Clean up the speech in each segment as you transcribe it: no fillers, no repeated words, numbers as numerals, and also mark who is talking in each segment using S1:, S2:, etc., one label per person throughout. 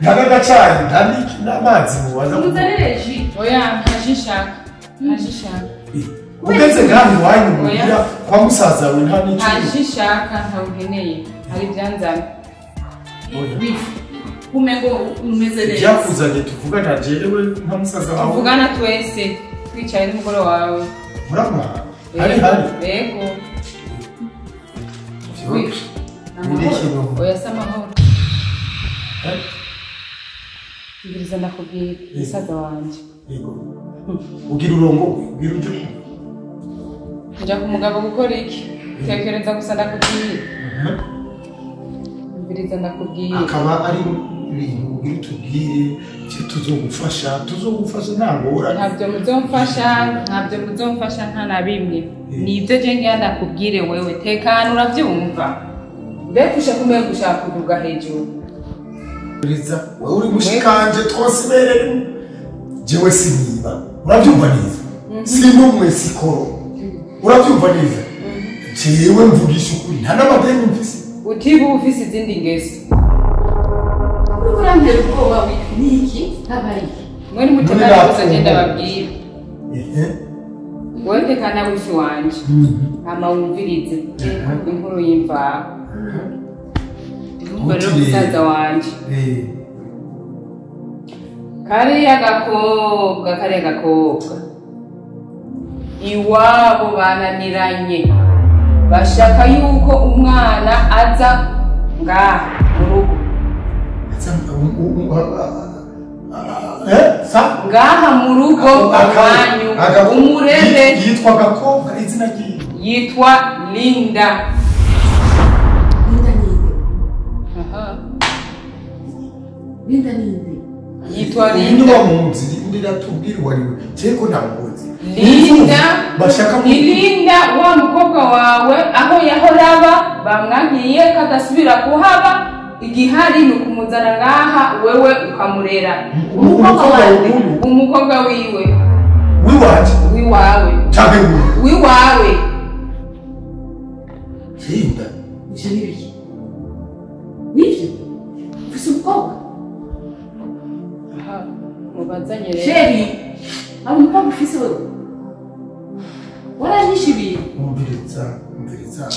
S1: Nta n'agacayi, nta n'amazi mubaza.
S2: Muzanire jus.
S3: Oya, nta jus nshaka. Nta jus nshaka.
S1: Ugeze ngaha iwanyu muhira kwa musaza wawe nta n'icyo.
S3: Nta jus nshaka, ntawe nkeneye. Hari ibyanzanye.
S2: Umengo umeze neza.
S1: Ibyakuzanye tuvugana jewe nka musaza wawe.
S3: Tuvugana twese twicaye n'umugore wawe.
S1: Murama? Hari hari.
S3: Yego. Oya si amahoro. Mbwiriza ndakubwira musaza wanje.
S1: Yego. Ugira urongo, ugira uje.
S3: Nja ku mugabo gukora iki? Tekereza gusa ndakubwira. Mbwiriza ndakubwira.
S1: Akaba ari ibintu ugira utubwire icyo tuzogufasha, tuzogufasha nta ngorane.
S3: Ntabyo muzomfasha, ntabyo muzomfasha nta na bimwe. Nibyo je ngira ndakubwire wewe, tekana uravyumva. Mbega ushaka umenga ushaka kuduga hejuru.
S1: Mbwiriza, wewe uri mushikanje twose ibereye. Jewe siniba, uravyumva neza. Sinumwe sikoro. Uravyumva neza. Jewe mvugisha ukuri, nta n'amadeni mfise.
S3: Utiba ufise izindi ngeso.
S2: Urantera ubwoba niki ntabari.
S3: Mwe nimutekane gusa je ndababwira. Wewe tekana wifi wanje. Hama wumvirize inkuru y'imvaho. Urumva rero musaza wanje. Kariya gakobwa, kariya gakobwa. Iwabo bananiranye. Bashaka yuko umwana aza ngaha mu rugo. Ngaha mu rugo iwanyu umurere.
S1: Yitwa gakobwa izina ryiwe.
S3: Yitwa Linda.
S2: Linda ninde?
S3: Aha.
S2: Linda ninde?
S3: Yitwa Linda.
S1: Munzi ndira tubwira wariwe. Ceko namuzi.
S3: Linda
S1: bashaka
S3: ni Linda wa mukobwa wawe aho yahoraba bamwankiye kadasubira kuhaba. Igihari ni ukumuzana ngaha wewe ukamurera. Umukobwa wiwe.
S1: Wiwanje?
S3: Wiwawe.
S1: Canke wiwe?
S3: Wiwawe.
S1: Linda.
S2: Ivyo ni biki? Nivyo? Ufise umukobwa?
S3: Aha, mubazanye rero.
S2: Sheri, hari umukobwa ufise wewe? Waranyishe ibintu.
S1: Umviriza, umviriza.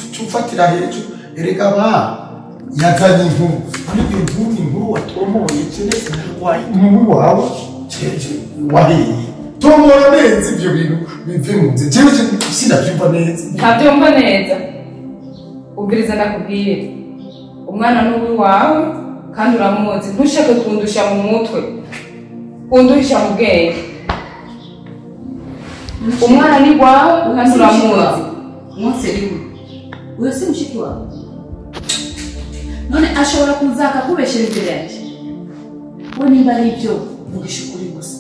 S1: Ntufatira hejuru. Erega ba yazanye inkuru. Ariko inkuru ni inkuru watomoye cene wayi wawe cece wahiye. Tomora neza ivyo bintu bive mu nzu. Jewe sinavyumva neza.
S3: Ntavyumva neza. Ubwiriza ndakubwira. Umwana ni uwawe kandi uramuzi. Ntushake kundusha mu mutwe. Kundusha mu bwenge. Umwana ni wawe kandi uramuzi.
S2: Mwose rimwe. Uyo si mushiki wawe. None ashobora kuza akakubeshera imbere yanjye. We nimba ari ibyo vugisha ukuri gusa.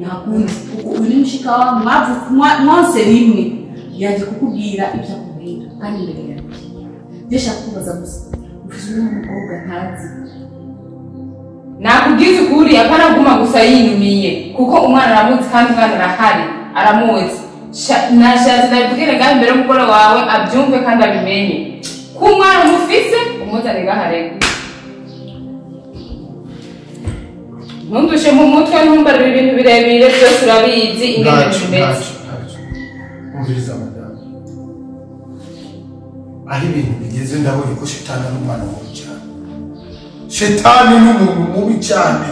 S2: Ntakundi kuko uyu ni mushika wawe mwonse rimwe. Yaje kukubwira ibyo akubwira kandi imbere yanjye. Njye nshaka kukubaza gusa. Ufise umwana w'umukobwa ntazi.
S3: Nakubwiza ukuri apana guma gusa yinumiye kuko umwana aramuzi kandi umwana arahari aramuzi. Nashatse ndabibwire ngaho imbere y'umugore wawe abyumve kandi abimenye. Ko umwana umufise umuzane ngaha rero. Ntundushe mu mutwe ntumbarire ibintu birebire byose urabizi ingene bimeze.
S1: Umviriza madamu. Aho ibintu bigeze ndabonye ko shetani ari umwana mubi cyane. Shetani ni umuntu mubi cyane.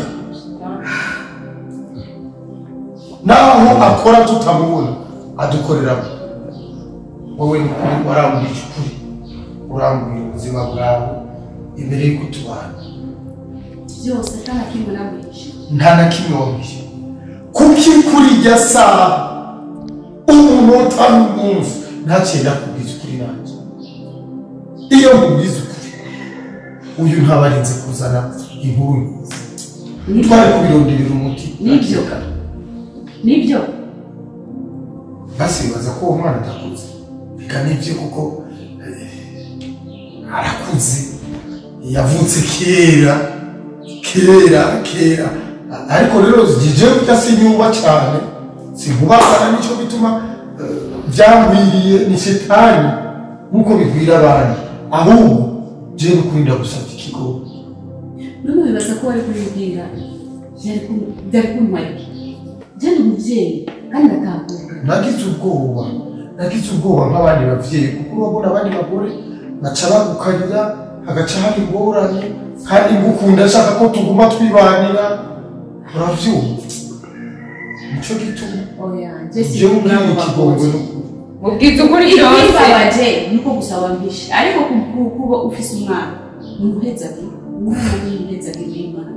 S1: Naho akora tutamubona adukoreramo. Wowe ni ukuri warambwije ukuri. Urambwira ubuzima bwawe imbere y'uko tubana.
S2: Byose nta na kimwe nabwishe.
S1: Nta na kimwe wabwishe. Kuki kuri irya saha umunota n'umunsi ntaciye ndakubwiza ukuri nanjye. Iyo nkubwiza ukuri uyu ntabarinze kuzana inkuru nziza. Twari kubironderera umuti.
S2: Nibyo. Nibyo.
S1: Basi bibaza ko uwo mwana adakuze. Reka nibyo kuko arakuze. Yavutse kera. Kera kera. Ariko rero jewe burya sinyuba cyane. Sinkubagana nico bituma byangwiriye ni shetani nkuko bigwira abandi. Ahubwo Je n'ukuri ndagusavye ikigo.
S2: None wibaza ko wari kubibwira byari kuntwara iki? Je ndi umuvyeyi kandi ndatahuka.
S1: Nagize ubwoba nk'abandi bavyeyi kuko urabona abandi bagore baca bagukarira hagaca hari ingorane kandi ngukunda ashaka ko tuguma twibanira uravyumva nico gituma
S2: oya je si
S3: mubwiza ukuri byose
S2: bibabaje nuko gusa wambishe ariko kuba ufise umwana numuhezagi n'Imana.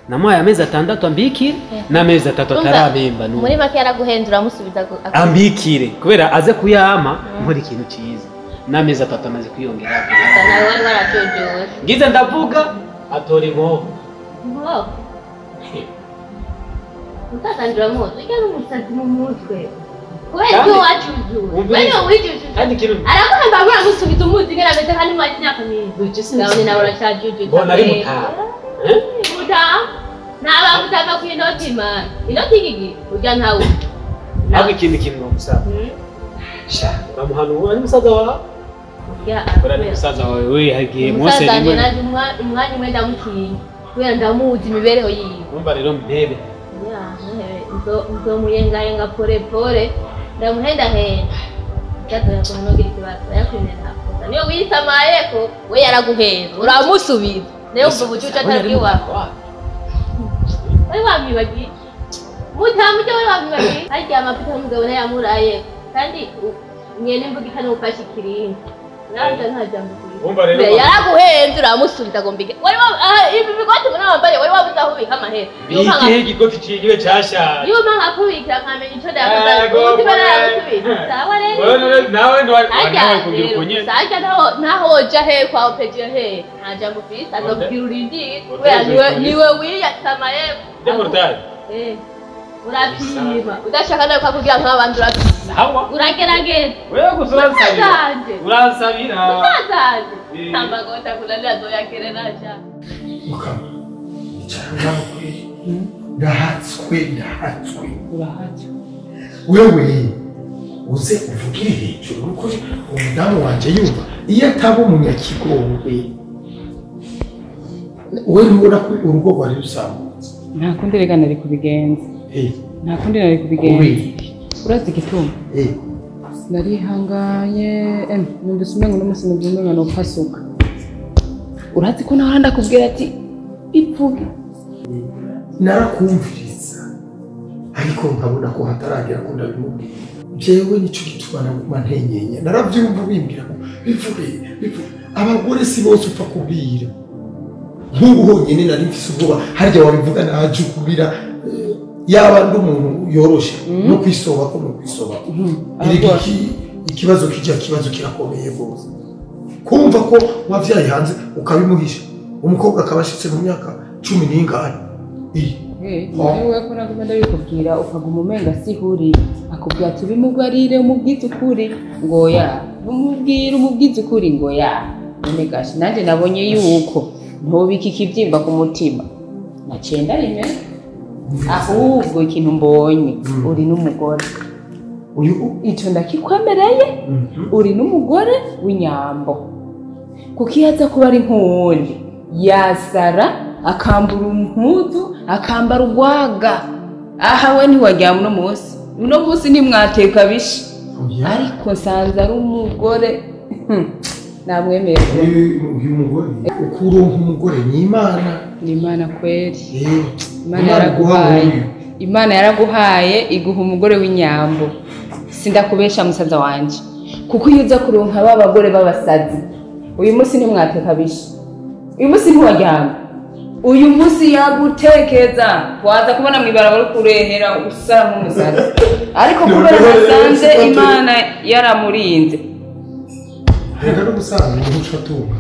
S4: Namuhaye amezi 6 ambikire n'amezi 3 atarabemba n'ubu.
S5: Muri make yaraguhendura amusubiza
S4: ambikire kubera aze kuyama nkora ikintu cyiza n'amezi 3 amaze kwiyongera.
S5: Nawe wari warajojowe.
S4: Ngize ndavuga atora inkoho.
S5: Inkoho? Mutazandura muzi ujya n'umusazi mu mutwe. Kubera ibyo wacuzuwe. Wewe wijujuye.
S4: Kandi kintu
S5: araguhemba uramusubiza umuzi ngera ameze kandi mu myaka myinshi. Nawe nawe uracajujuye.
S4: Mbona ari mutaha.
S5: Mutaha? Nta mutava ku inoti man. Inoti gigi urya ntawe.
S4: Ntabwo ikindi kintu nomusaba. Sha, uramuhanura ari musaza wawe?
S5: Ya.
S4: Kora ni musaza wawe we hagiye mose
S5: rimwe. Umwanya umwe ndamutinya. Kubera ndamuzi imibereho yiwe.
S4: Urumva rero mpebe.
S5: Ya, mpebe. Nzomuyengayenga pole pole. Ndamuhenda henda. Cyatoya ko hano gira ikibazo yakwemera nta. Niyo wisamaye ko we yaraguhenda. Uramusubiza. Nayo ubwo bucucu atari iwawe. Wari wamwibagiye. Mutamuje wari wamwibagiye. Harya amapita y'umugabo nayo yamuraye. Kandi mwene imvuga ikanufasha ikirindi. Naje nta jambo kuri.
S4: Umva rero
S5: yaraguhenze uramusubiza agomba iki. Wari ibi bigoti mbona wambaye wari wabuze aho ubika amahera.
S4: Bike igikoti ciwe cyashaje.
S5: Iyo mpa nkakubikira nkamenya ico ndayakoze. Umutima naragusubiza. Sawa rero.
S4: Wewe nawe nawe kugira ukunye.
S5: Sajya naho oja he kwa opeje he. Nta jambo ufise azobwira urindire. Kubera niwe wiyasamaye.
S4: Deportari.
S5: Urapima. Udashaka nawe kugira nk'abandi urapima.
S4: Sawa.
S5: Uragerageza.
S4: Wewe gusa uransabira. Uransabira.
S5: Musazanje. Tambagota kulalira zoyakerera cha.
S1: Mukama. Icara ngaho kweli. Ndahatswe. Urahatswe. Wewe uze uvugire hejuru kuko umudamu wanje yumva iyo ataba umunyakigongwe. Wewe ntubona ko urugo rwari rusambutse.
S3: Nta kundi rega nari kubigenza. Nta kundi nari kubigenza. Urazi igituma? Narihanganye numvise umengo n'umunsi numva umengo nopfasuka. Urazi ko naho ndakubwira ati ipfuge.
S1: Narakumviriza ariko nkabona ko hataragera ko ndabimubwira. Jewe nico gituma naguma ntenyenya. Naravyumva bimbwira ko bivuge bivuge. Abagore si bose upfa kubwira. Nk'ubu honyine nari mfise ubwoba harya wabivuga naje kubira yaba ndi umuntu yoroshe no kwisoba ko no kwisoba. Ikibazo kijya kibazo kirakomeye rwose. Kumva ko wavyaye hanze ukabimuhisha umukobwa akabashitse mu myaka 10 n'ingahe.
S3: Wewe ko naguma ndabikubwira ukaguma umenga sihuri akubwira ati bimubarire umubwize ukuri ngo ya umubwire umubwize ukuri ngo ya none gashi nanje nabonye yuko ntobika ikibyimba ku mutima nacenda rimwe ahubwo ikintu mbonye uri n'umugore
S1: uyu
S3: ico ndakikwemereye uri n'umugore w'inyambo kuko iyo aza kuba ari nk'uwundi yasara akambura impuzu akambara urwaga aha we ntiwaryama uno munsi uno munsi ntimwateka bishi ariko nsanze ari umugore namwemeye.
S1: Uyu mugore ukuronka umugore ni Imana.
S3: Ni Imana kweli. Imana yaraguhaye. Imana yaraguhaye iguha umugore w'inyambo. Sindakubesha musaza wanje kuko iyo uza kuronka ba bagore b'abasazi uyu munsi ntimwateka bishi uyu munsi ntiwaryama uyu munsi yagutekeza waza kubona mwibarabara kurehera usa nk'umusazi ariko kubera nasanze Imana yaramurinze.
S1: Reka no gusaza umuco atunga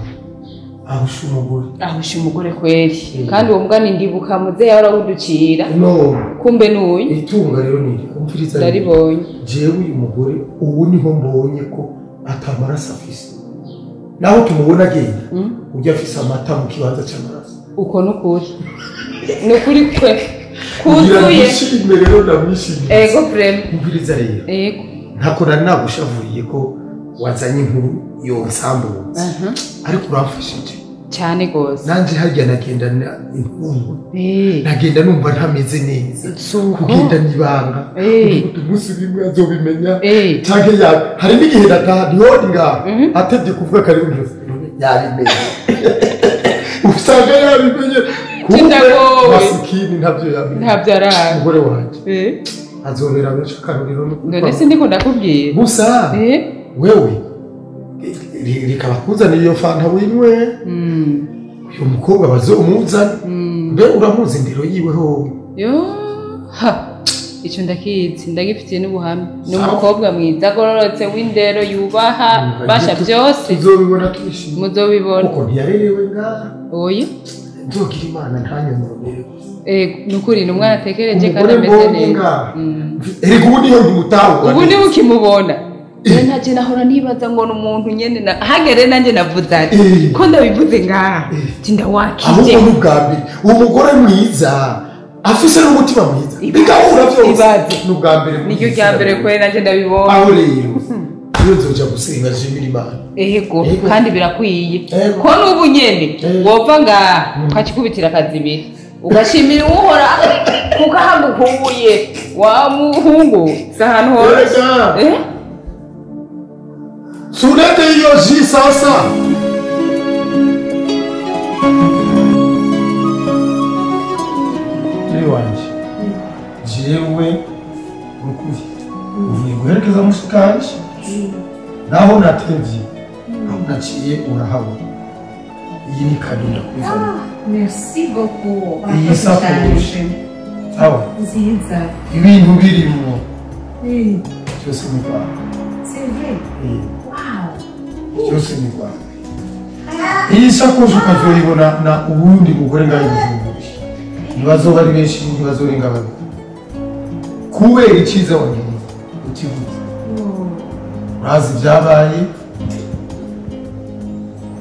S1: ahusha umugore.
S3: Ahusha umugore kweli. Kandi uwo mugani ndibuka muze yarawuducira.
S1: No.
S3: Kumbe n'uyu.
S1: Itunga rero ni umviriza.
S3: Ndaribonye.
S1: Jewe uyu mugore ubu niho mbonye ko atamaraso afise. Naho tumubona agenda ujya afise amata mu kibanza cy'amaraso.
S3: Uko nukuri. Nukuri kwe. Kuzuye.
S1: Nishimye rero ndamwishimiye.
S3: Ego prem.
S1: Umviriza rero.
S3: Ego.
S1: Ntako nari nagushavuriye ko wazanye inkuru yonsambutse ariko uramfashije
S3: cyane gose
S1: nanje harya nagenda inkuru nagenda numva ntameze neza kugenda nibanga umunsi bimwe azobimenya canke ya hari n'igihe nataha ntihoni ngaha atevye kuvuga kari yabimenye usanga yabimenye kumbe masikini ntavyo yamenye
S3: ntavyo arazi
S1: umugore wanje azobera benshi akarorero
S3: none sindiko ndakubwiye
S1: gusa wewe rikaba kuzanira iyo fanta winywe uyu mukobwa bazomuzana mbe uramuzi indero yiwe ho
S3: yo ha icyo ndakizi ndagifitiye n'ubuhamya ni umukobwa mwiza agororotse w'indero yubaha basha byose
S1: tuzobibona twishimye
S3: muzobibona
S1: kuko ntiyarerewe ngaha
S3: oya
S1: nzogira imana ntanyononere
S3: nukuri ni umwana atekereje kandi ameze neza
S1: erega ubu niyo ntimutahura
S3: ubu niwe ukimubona ntaje nahora nibaza ngo ni umuntu nyene hagere nanjye navuze ati ko ndabivuze ngaha ndawakije
S1: ahubwo ni ubwa mbere umugore mwiza afise n'umutima mwiza bigahura byose ni ubwa mbere
S3: niryo rya mbere kwe nanjye ndabibona
S1: aho rero iyo nzoja gusenga nshimira Imana
S3: ego kandi birakwiye ko n'ubu nyene wopfa ngaha ukakikubitira akazibiri ugashimira uwuhora kuko ahagukuye wa muhungu si ahantu horoshye
S1: Sulete hiyo ji sasa. Wanje jewe nukuri uvuye guherekeza mushikanje naho natevye aho naciye urahabona iyi ni kado ndakuzana.
S2: Merci beaucoup.
S1: Iyi sakoshi sawa
S2: nziza
S1: ibintu birimo byose ni kwa
S2: c'est vrai. Wow,
S1: byose ni kwa iyi sakoshi ukazoyibona na ubundi mugore ngayo Bujumbura ntibazoba ari benshi ntibazorenga babiri kubera icyiza wangiriye utivuze urazi ibyabaye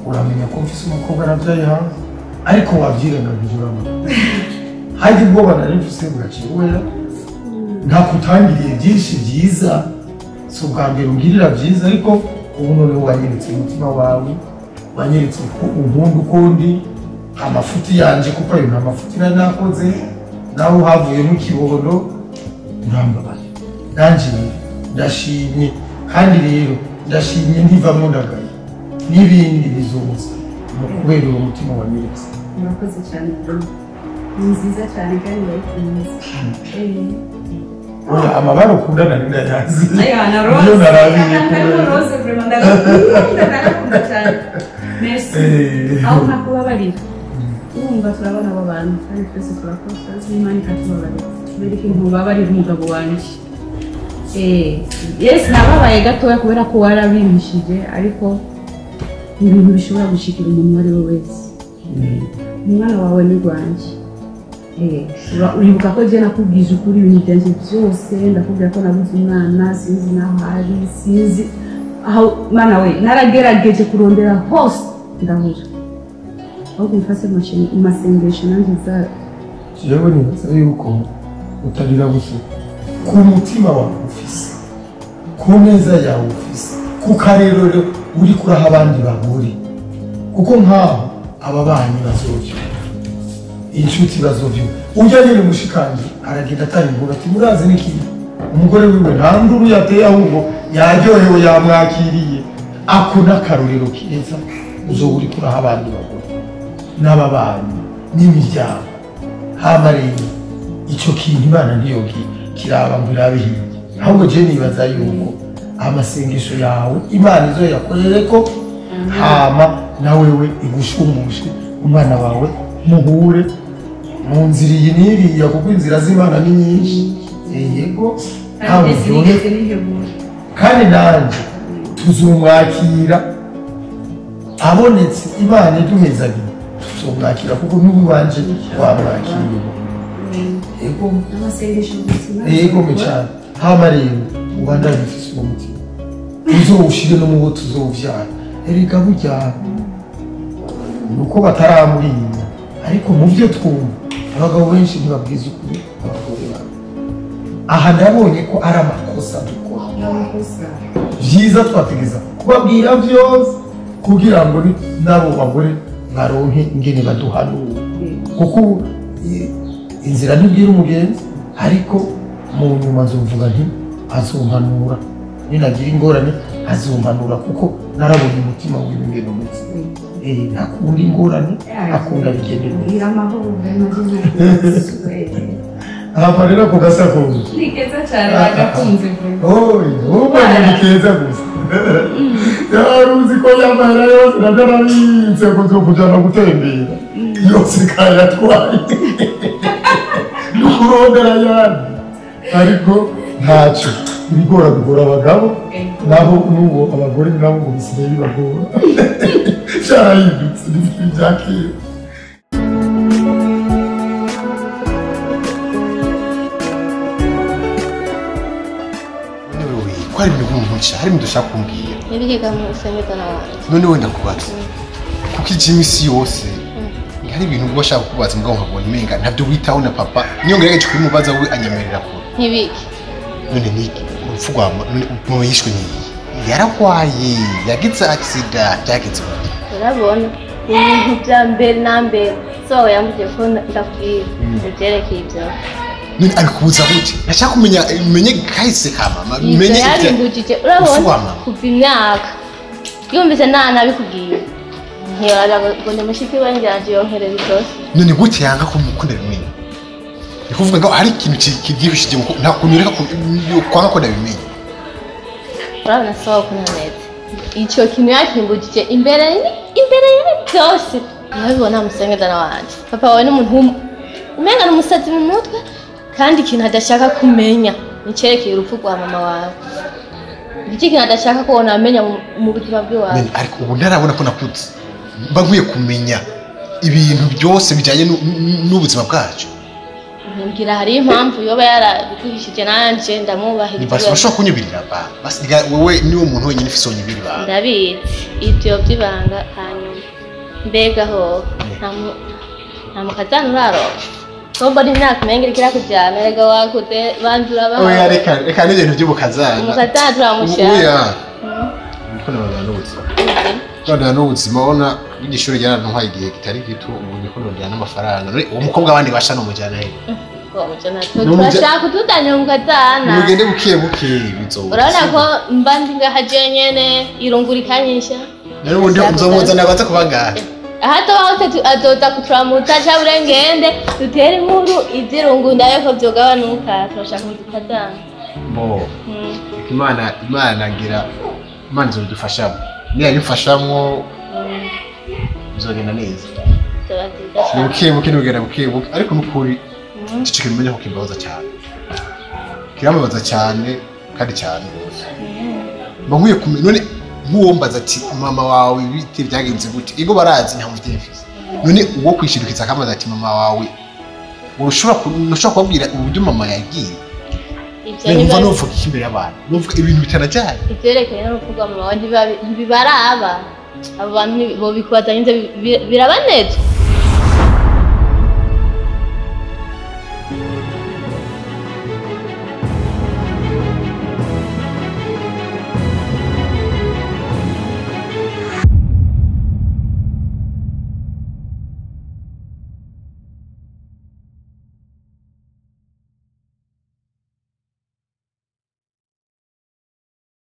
S1: uramenya ko mfise umukobwa nabyaye hanze ariko wabyirengagije urabona hajya ubwoba nari mfise bwaciye wera ntakutangiriye byinshi byiza si ubwa mbere ungirira byiza ariko ubu noneho wanyeretse umutima wawe wanyeretse ko unkunda ukundi amafuti yanje kuko ayo nta mafuti nari nakoze nawe havuyemo ikibondo urambabaye nanjye ndashimye kandi rero ndashimye ntivamwo ndagaye n'ibindi bizoza mu kubera uwo mutima wanyeretse.
S2: Murakoze cyane, ni nziza cyane kandi ndayikunze.
S1: Oya amabara ukunda nari ndayazi.
S2: Ayo na rose.
S1: Niyo
S2: rose vraiment ndagakunda ndagakunda cyane. Merci. Aho ntakubabarira. Urumva turabona abo bantu kandi twese turakosa n'Imana ikatubabarira. Kubera ikintu ubabarira umugabo wanjye. Yes nababaye gatoya kubera ko warabimishije ariko ibintu bishobora gushikira umuntu uwo ari we wese. Umwana wawe ni rwanjye. Uribuka ko je nakubwije ukuri ibintu byanjye byose ndakubwira ko nabuze umwana sinzi naho ari sinzi aho mana we naragerageje kurondera hose ndabura ahubwo mfase masengesho nanjye za
S1: jewe nibaza yuko utarira gusa ku mutima wawe ufise ku neza yawe ufise ku karerero uri kuraha abandi bagore kuko nkaho aba banyi bazovyo inshuti bazovyo ujya nyine mushikanje aragenda atari inkuru ati murazi n'ikintu umugore wiwe nta nduru yateye ahubwo yaryohewe yamwakiriye ako n'akarorero keza uzoba uri kuraha abandi bagore n'ababanyi n'imiryango hama rero icyo kintu Imana ntiyo kiraba ngo irabe hirya ahubwo je nibaza yuko amasengesho yawe Imana izo yakorereko hama na wewe igushumbushe umwana wawe muhure mu nzira iyi n'iriya kuko inzira z'Imana ni nyinshi yego kandi nanjye tuzumwakira abonetse Imana iduhezagira tuzumwakira kuko n'ubu wanje wamwakiriye yego yego cyane hama rero ubandanye ufise uwo mutima uzowushire no mu bo tuzovyara erega burya nuko bataramurinya ariko mu byo twumva abagabo benshi ntibabwiza ukuri abagore babo aha nabonye ko ari amakosa dukora byiza twategeza Kubabwira vyose kugira ngo nabo bagore baronke ingene baduhanura. Kuko inzira ntibwira umugenzi ariko mu nyuma nzovuga nti azompanura. Ninagira ingorane azompanura kuko narabonye umutima wiwe ingene umeze. Ntakunda ingorane akunda bigende neza. Apa rero ako gasakoshi
S3: ni keza cyane nagakunze vuba.
S1: Oyi, ubu ni keza gusa. Yaruzi ko yamara yose narabize ko kujana gutembera. Yose kayatwaye. Nukurondera yandi. Ariko ntacyo ibigora bigora abagabo nabo n'ubu abagore nabo ngo bisigaye bibagora. Cyarahindutse n'ibintu bya kera.
S6: Hari ibintu nkunca hari ibintu ushaka kumbwira
S5: nibigega mu usengeza nawe
S6: none wenda kubaza kuko ijimisi yose hari ibintu ubwo ashaka kubaza mugabo nkabona umenga ntabyo witaho na papa niyo ngerageje kubimubaza we anyemerera kure
S5: ntibiki
S6: none niki urupfu rwa mama yishwe n'iyi yaragwaye yagize accident byagenze gute
S5: urabona ibintu bya mbere na mbere so yambwiye ko ndakubwira ibyerekeye ibyo
S6: none abikubuza gute nashaka kumenya menye kahise ka mama menye
S5: ibyo urabona kuva imyaka yumvise nta nabikubwiye ntiyoraga ngo ni mushiki wanjye yaje yonkereza isosi
S6: none gute yanga ko mukunda bimenye ni kuvuga ngo hari ikintu kibyihishije nta kuntu reka kwanga ko ndabimenye
S5: urabona so ukuntu ameze icyo kintu yakimbujije imbere imbere byose urabibona musengezana wanjye papa wawe n'umuntu umenga n'umusazi mu mutwe kandi ikintu adashaka kumenya nicerekeye urupfu rwa mama wawe iki kintu adashaka ko namenya mu buzima bwawe
S6: ariko ubu ntarabona ko nakutse mba nkwiye kumenya ibintu byose bijyanye n'ubuzima bwacu
S5: mbwira hari impamvu yoba yarabiguhishije nanje ndamwubahiriza
S6: basi bashobora kunyubirira ba basi wewe niwo muntu wenyine ufise unyubirira ba
S5: ndabizi ibyo by'ibanga hanyuma mbega ho nta mukazana uraronka Tombo ni imyaka umenga iriko irakujyana erega wakuze banzura ba
S6: oya reka reka n'ibintu by'ubukazana
S5: umukazana turamushaka
S6: oya niko nabana n'ubuzima nabana n'ubuzima ubona n'ishuri ryarantwaye igihe kitari gito ubu niko nongera n'amafaranga none uwo mukobwa abandi basha nomujyana he
S5: turashaka utudanira umukazana
S6: mugende buke buke bizoza
S5: urabona ko mba ndi ngaha jenyene irungu rikanyisha
S6: none ubundi nzomuzana baza kuba ngaha
S5: aha hose azoza kuturamutsa cyangwa urengende dutere inkuru iby'irungu ndabe ko byogabanuka turashaka umukazana
S6: bo imana imana ngira imana izodufashamo niyabimfashamwo bizogenda neza ni buke buke nibugenda buke buke ariko n'ukuri iki kintu umenya ko kimbabaza cyane kirambabaza cyane kandi cyane rwose mba nkwiye kumenya none nk'uwombaza ati mama wawe bite byagenze gute ego barazi nta muvyeyi mfise none uwo kwishidukiza akambaza ati mama wawe ushobora kubabwira uburyo mama yagiye numva novuga iki imbere y'abantu novuga ibintu bitanajyanye
S5: ivyerekeye n'urupfu rwa mama wawe ntibibaraba abo bantu bobikubaza nyine birabanezwa